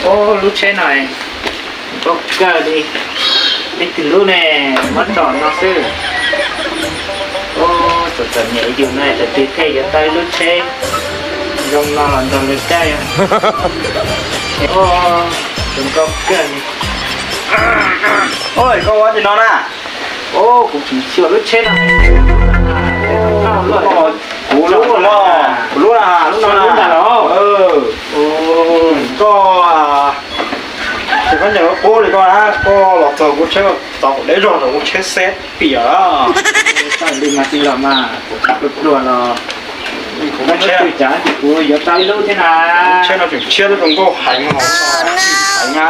Lub tsheb no nkauj kawg li. Leej twg lub ne? Muab tsom no xwb. Txom txom nyem yus no, thaum twg thiaj yuav tau ib lub tsheb zoo no los nrog luag caij. Tus nkauj kawg li. Oj, koj ua dab tsi no na? Kuv tseem xyuas lub tsheb no. Kuv lub, kuv lub, kuv lub no na. Koj, ces koj nyiam lub qub li koj na, koj los txog kuv tsheb, txog kuv deb zog los kuv tsheb xeb piam. Koj li mas tij laug mas, kuv pluag pluag los kuv muab tsheb, kuv yuav tau ib lub thiab na. Tsheb no tseem tshiab, lub zoo nkauj heev, heev na.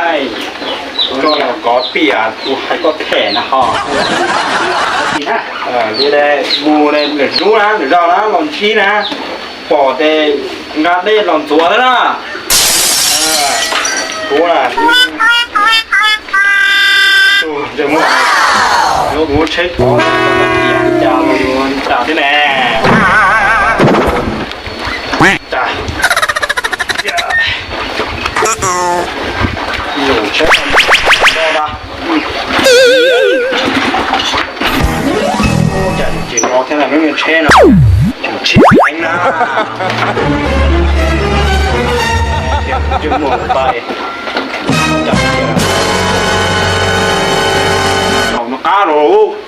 Koj los kov piam, kuv hais koj phem na ho. Li mus lwm hnub na, lwm zaus na, los ntsib na, pom ces nqa dej los ntxuav xwb na. Kuv na, ntsej muag, yuav kuv tsheb kov li cas los yus ntas thiab ne. Tsheb no cas tsis los thiab na, lub niag tsheb no tseem tshiab heev na. Ntsej muag tais, saum no qab los.